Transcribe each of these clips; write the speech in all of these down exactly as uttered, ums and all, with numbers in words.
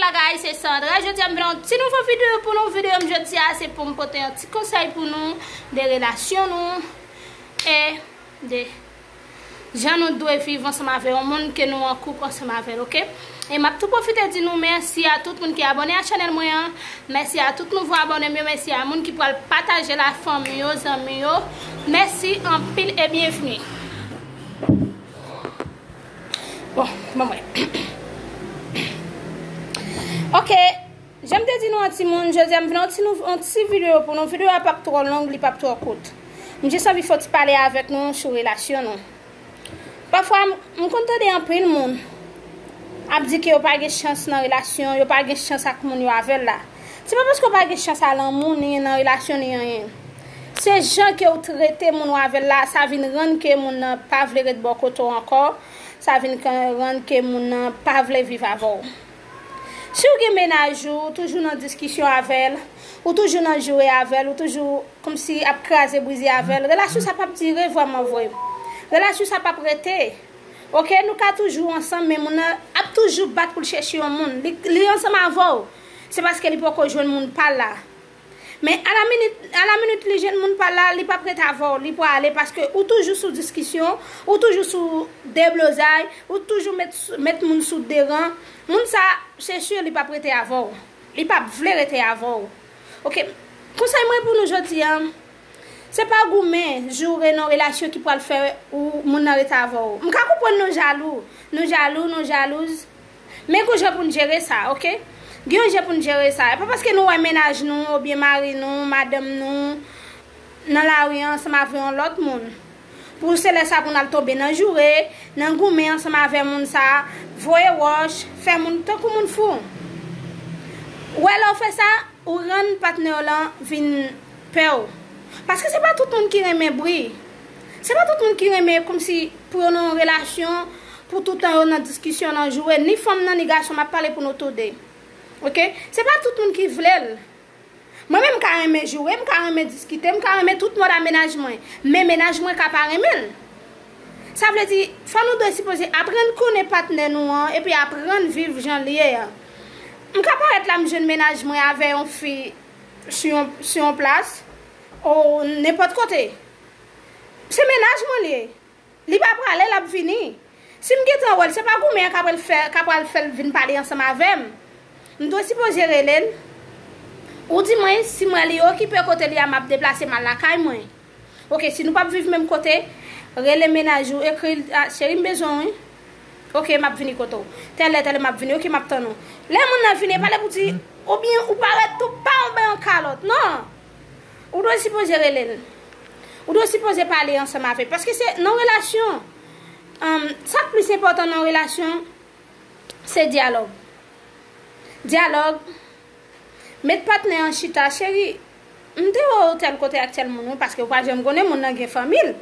Bagay, se Sandra. Jodi a m vin yon ti nouvo videyo pou nou. Videyo m jodi a se pou m pote yon ti konsèy pou nou de relasyon nou e de jan nou dwe viv ansanm avè yon moun ke nou an koup ansanm avè l, oke? E m ap tou pwofite di nou mèsi a tout moun ki abòne a chanèl mwen an. Mèsi a tout nouvo abòne m yo. Mèsi a moun ki pral pataje l a fanmi yo, zanmi yo. Mèsi anpil e byenvni. Bon, ban mwen. Oke, jan m te di nou an timoun, jodi a m vin yon ti nou, yon ti videyo pou nou. Videyo a p ap twò long, li p ap twò kout. M jis anvi fè yon ti pale avèk nou sou relasyon nou. Pafwa, m, m konn tande anpil moun ap di ke yo pa gen chans nan relasyon, yo pa gen chans ak moun yo avè l la. Se pa paske yo pa gen chans a lanmou, ni nan relasyon, ni anyen. Se jan ke w trete moun ou avè l la, sa vin rann ke moun nan pa vle ret bò kote w ankò, sa vin ka-, rann ke moun nan pa vle viv avè w. Si w gen mennaj ou, ou toujou nan diskisyon avè l, ou toujou nan joure avè l, ou toujou kòmsi ap kraze brize avè l, relasyon sa p ap dire vrèman vre. Relasyon sa p ap rete. Oke, nou ka toujou ansanm, men moun nan ap toujou bat pou l chèche yon moun. Li, li ansanm avè w, se paske li poko jwenn moun pa l la. Men a la minit, a la minit li jwenn moun pa l la, li p ap ret avè w, li prale paske ou toujou sou diskisyon, ou toujou sou deblozay, ou toujou met, met moun sou deran. Moun sa, se si li p ap rete avè w. Li p ap vle rete avè w. Oke, konsèy mwen pou nou jodi a, se pa goumen, joure nan relasyon ki pral fè ou moun nan rete avè w. M ka konprann nou jalou, nou jalou, nou jalouz. Men gon jan pou n jere sa, oke? Gen yon jan pou n jere sa. E pa paske nou wè mennaj nou, oubyen mari nou, madanm nou, nan lari an ansanm avè yon lòt moun. Pou se lè sa pou n al tonbe nan joure, nan goumen ansanm avè moun sa, voye wòch, fè moun tankou moun fou. Ou wè lè w fè sa, ou rann patnè w lan vin pè w. Paske se pa tout moun ki renmen bri. Se pa tout moun ki renmen kòmsi pou yo nan yon relasyon, pou tout tan yo nan diskisyon, nan joure. Ni fanm nan, ni gason, m ap pale pou nou tou de. Oke? Se pa tout moun ki vle l. Mwen menm, m ka renmen joure, m ka renmen diskite, m ka renmen tout mòd a mennaj mwen. Men mennaj mwen ka pa renmen l. Sa vle di, fò nou dwe sipoze aprann konnen patnè nou an, epi aprann viv jan l ye an. M ka parèt la, m jwenn mennaj mwen avè yon fi sou yon, sou yon plas, o nenpòt kote. Se mennaj mwen li ye. Li pa prale, l ap vini. Si m gentan wè l, se pa goumen an k ap fè, k ap pral fè l vin pale ansanm avè m. M dwe sipoze rele l. Ou di mwen, si m wè li okipe kote li a, m ap deplase m al lakay mwen. Oke, si nou p ap viv menm kote, rele mennaj ou, ekri l, "Ah, cheri, m bezwen w, wi." "Oke, m ap vini kote w. Tèl lè, tèl lè, m ap vini. Oke, m ap tann ou." Lè moun nan vini, e pa lè pou di, oubyen ou parèt tou pa anba yon kalòt. Non! Ou dwe sipoze rele l. Ou dwe sipoze pale ansanm avè l. Paske se nan relasyon, um, sa k plis enpòtan nan relasyon, se dyalòg. Dyalòg, met patnè an chita, "Cheri, m te wè w tèl kote ak tèl moun, wi," paske ou pa janm konnen moun nan gen fanmi l.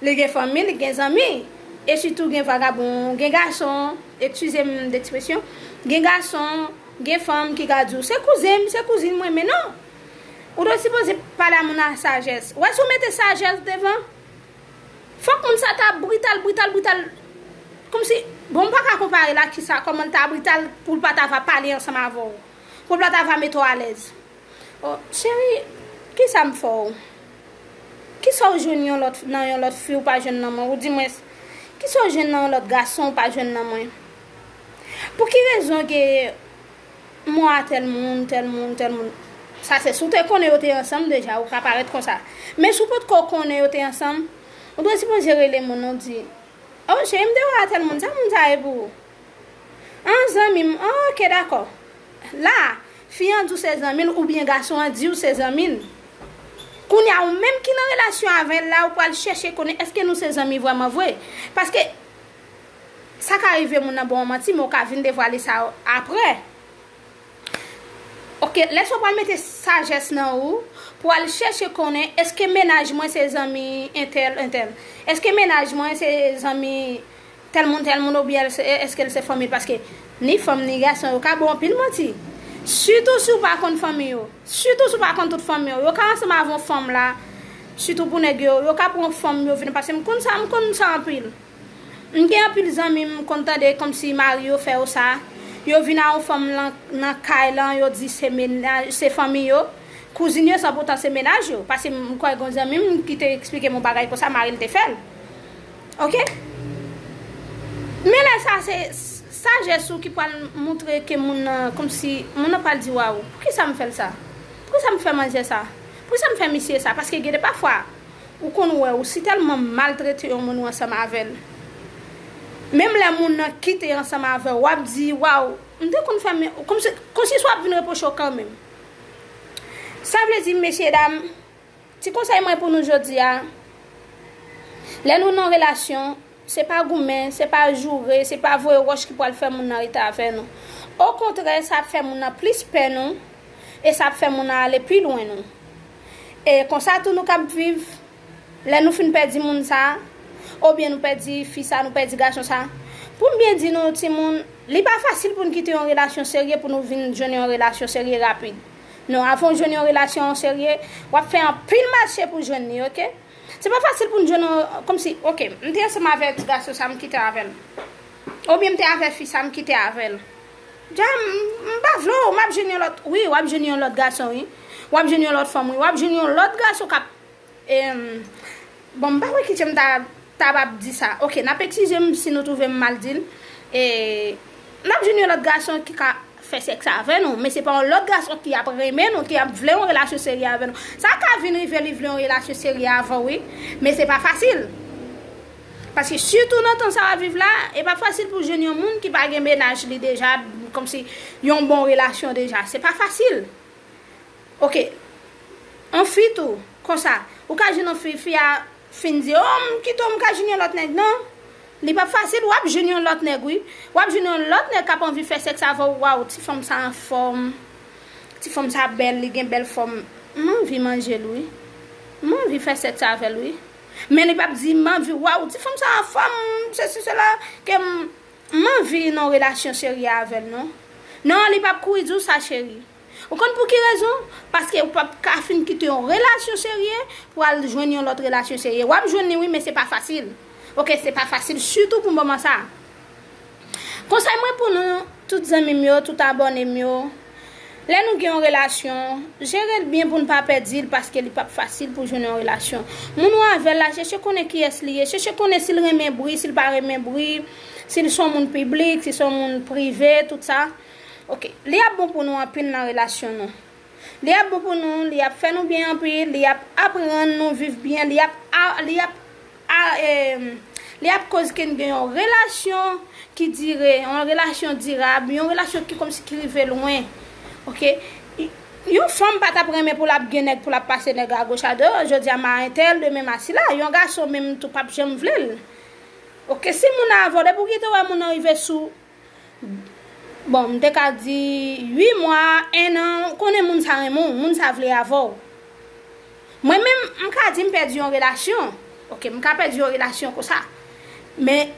Li gen fanmi, li gen zanmi. E sitou gen vagabon, gen gason, eskize m de ekspresyon, gen gason, gen fanm ki ka di w, "Se kouzen m, se kouzin mwen," men non. Ou dwe sipoze pale a moun nan sajès. Ou wè si w mete sajès devan, fòk moun sa ta brital, brital, brital. Kòmsi, bon, m pa ka konpare l ak kisa, kòman l ta brital pou l pa ta va pale ansanm avè w. Pou l pa ta va mete w alèz. "O, cheri, kisa m fè w? Kisa w jwenn yon lòt, nan yon lòt fi ou pa jwenn nan mwen? Ou di mwen, kisa w jwenn nan yon lòt gason ou pa jwenn nan mwen? Pou ki rezon ke m wè tèl moun, tèl moun, tèl moun?" Sa se si w te konnen yo te ansanm deja, ou ka parèt konsa. Men si w potko konnen yo te ansanm, ou dwe sipoze rele moun nan, ou di, "O, cheri, m te wè tèl moun, sa moun sa ye pou ou?" "An, zanmi m." "An, oke, dakò." La, fi an di w se zanmi l, oubyen gason an di w se zanmi l. Kounye a, ou menm ki nan relasyon avè l la, ou pral chèche konnen èske nou se zanmi vrèman vre. Paske sa ka rive moun nan ba w manti, men ou ka vin devwale sa apre. Oke, lè sa w pral mete sajès nan ou, pou al chèche konnen èske mennaj mwen se zanmi entèl, entèl. Èske mennaj mwen se zanmi tèl moun, tèl moun, oubyen èske l se fanmi l? Paske ni fanm ni gason, yo ka ba w anpil manti. Sitou si w pa konn fanmi yo. Sitou si w pa konn tout fanmi yo. Yo ka ansanm avè yon fanm la. Sitou pou nèg yo, yo ka pran fanm yo vin. Paske m konn sa, m konn sa anpil. M gen anpil zanmi m konn tande kòmsi mari yo fè yo sa. Yo vin a yon fanm lan, nan kay lan, yo di se mennaj, se fanmi yo. Kouzin yo, san poutan se mennaj yo. Paske m kwè gon zanmi m ki te eksplike m yon bagay konsa, mari l te fè l. Oke? Men lè sa, se sajès ou ki pral montre ke moun nan, kòmsi, moun nan pral di, "Waw, poukisa m fè l sa? Poukisa m fè manzè sa? Poukisa m fè misye sa?" Paske gen de pafwa, ou konn wè, ou si tèlman maltrete yon moun ou ansanm avè l. Menm lè moun nan kite ansanm avè w, w ap di, "Waw, m te konn fè men," kòmsi, kòmsi w ap vin repwoche w kanmenm. Sa vle di, mesye dam, ti konsèy mwen pou nou jodi a, lè nou nan relasyon, se pa goumen, se pa joure, se pa voye wòch ki pral fè moun nan rete avè nou. Okontrè, sa ap fè moun nan plis pè nou, e sa ap fè moun nan ale pi lwen nou. E konsa tou nou k ap viv, lè nou fin pèdi moun sa, oubyen nou pèdi fi sa, nou pèdi gason sa. Pou m byen di nou, timoun, li pa fasil pou n kite yon relasyon serye pou nou vin jwenn yon relasyon serye rapid. Non, avan w jwenn yon relasyon serye, w ap fè anpil mache pou jwenn li, oke? Se pa fasil pou n jwenn yon, kòmsi, oke, m te ansanm avè ti gason sa, m kite avè l. Oubyen m te avè fi sa, m kite avè l. Dja, m, m pa vle w, m ap jwenn yon lòt. Wi, w ap jwenn yon lòt gason, wi. W ap jwenn yon lòt fanm, wi. W ap jwenn yon lòt gason k ap, em, bon, m pa wè ki jan m ta, ta ap di sa. Oke, n ap eskize m si nou twouve m mal di l. E, n ap jwenn yon lòt gason ki ka fè sèks avè nou, men se pa yon lòt gason ki ap renmen nou, ki ap vle yon relasyon serye avè nou. Sa ka vin rive li vle yon relasyon serye avè w, wi, men se pa fasil. Paske sitou nan tan sa w ap viv la, e pa fasil pou jwenn yon moun ki pa gen mennaj li deja, kòmsi yon bon relasyon deja. Se pa fasil. Oke. Yon fi tou, konsa, ou ka jwenn yon fi, fi a fin di, "O, m kite w, m ka jwenn yon lòt nèg." Non. Li p ap fasil, w ap jwenn yon lòt nèg, wi. W ap jwenn yon lòt nèg k ap anvi fè sèks avè w. "Waw, ti fanm sa anfòm. Ti fanm sa bèl, li gen bèl fòm. M anvi manje l, wi. M anvi fè sèks avè l, wi." Men li p ap di, "M anvi, waw, ti fanm sa anfòm, sesi, sela, ke m, m anvi nan relasyon serye avè l, non." Non, li p ap kouri di w sa, cheri. Ou konn pou ki rezon? Paske ou p ap ka fin kite yon relasyon serye pou al jwenn yon lòt relasyon serye. W ap jwenn li, wi, men se pa fasil. Oke, se pa fasil, sitou pou moman sa. Konsèy mwen pou nou, tout zanmi m yo, tout abòne m yo, lè nou gen yon relasyon, jere l byen pou n pa pèdi l, paske li p ap fasil pou jwenn yon relasyon. Moun ou avè l la, chèche konnen kiyès li ye, chèche konnen si l renmen bri, si l pa renmen bri, si l se yon moun piblik, si l se yon moun prive, tout sa. Oke, li ap bon pou nou anpil nan relasyon nou. Li ap bon pou nou, li ap fè nou byen anpil, li ap aprann nou viv byen, li ap, a, li ap, a, em, li ap koz ke n gen yon relasyon ki dire, yon relasyon dirab, yon relasyon ki kòmsi ki rive lwen. Oke? Y-, yon fanm pa t ap renmen pou l ap gen nèg, pou l ap pase nèg agoch adwat, jodi a m a entèl, demen m a sila. Yon gason menm tou p ap janm vle l. Oke, si moun nan avè w, depi w kite w wè moun nan rive sou, bon, m te ka di uit mwa, en an, ou konnen moun sa renmen w, moun sa vle avè w. Mwen menm, m ka di m pèdi yon relasyon. Oke, m ka pèdi yon relasyon konsa. Men,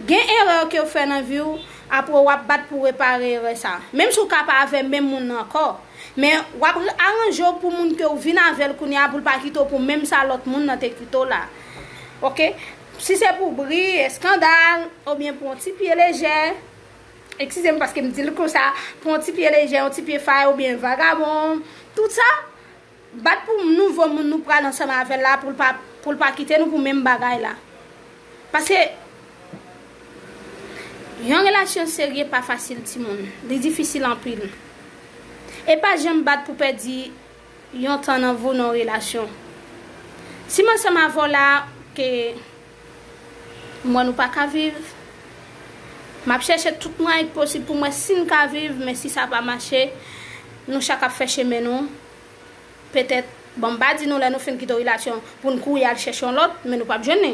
gen erè ke w fè nan vi w, apre w ap bat pou repare erè sa. Menm si w ka pa avè menm moun nan ankò, men w ap aranje w pou moun ke w vin avè l kounye a, pou l pa kite w pou menm sa lòt moun nan te kite w la. Oke? Si se pou bri, eskandal, oubyen pou yon ti pye lejè, eskize m paske m di l konsa, pou yon ti pye lejè, yon ti pye fay oubyen vagabon, tout sa, bat pou nouvo moun nou pral ansanm avè l la, pou l pa, pou l pa kite nou pou menm bagay la. Paske yon relasyon serye pa fasil, timoun. Li difisil anpil. E pa janm bat pou pèdi yon tan nan vi w nan yon relasyon. Si m ansanm avè w la, ke m wè nou pa ka viv, m ap chèche tout mwayen k posib pou m wè si n ka viv, men si sa pa mache, nou chak ap fè chemen nou. Petèt, bon, m pa di nou lè nou fin kite yon relasyon pou n kouri al chèche yon lòt, men nou p ap jwenn li.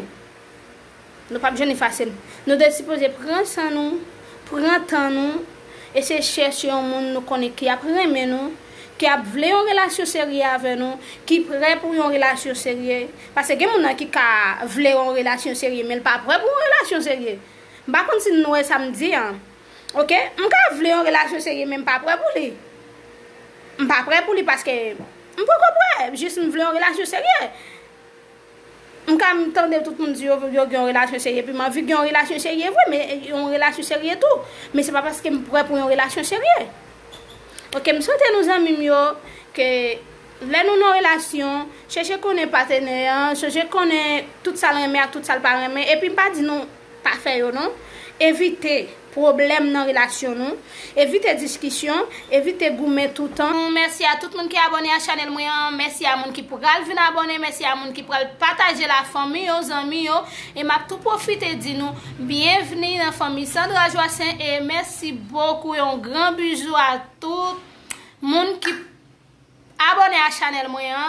Nou p ap jwenn li fasil. Nou te sipoze pran san nou, pran tan nou, eseye chèche yon moun nou konnen ki ap renmen nou, ki ap vle yon relasyon serye avè nou, ki prè pou yon relasyon serye. Paske gen moun nan ki ka vle yon relasyon serye, men l pa prè pou yon relasyon serye. M pa konn si n wè sa m di an. Oke? M ka vle yon relasyon serye, men m pa prè pou li. M pa prè pou li paske m poko prè. Jis m vle yon relasyon serye. M ka tande tout moun di yo, yo gen yon relasyon serye, epi m anvi gen yon relasyon serye vre, men yon relasyon serye tou. Men se pa paske m prè pou yon relasyon serye. Ok, m swete nou zanmi m yo ke lè nou nan relasyon, chèche konnen patenè an, chèche konnen tout sa l renmen ak tout sa l pa renmen, epi m pa di nou pa fè yo non. Evite pwoblèm nan relasyon nou, evite diskisyon, evite goumen toutan. Mèsi a tout moun ki abòne a chanèl mwen an, mèsi a moun ki pral vin abòne, mèsi a moun ki pral pataje la fanmi yo, zanmi yo, e m ap tou pwofite di nou byenvni nan fanmi Sandra Joassaint e mèsi bokou, yon gran bizou a tout moun ki abòne a chanèl mwen an.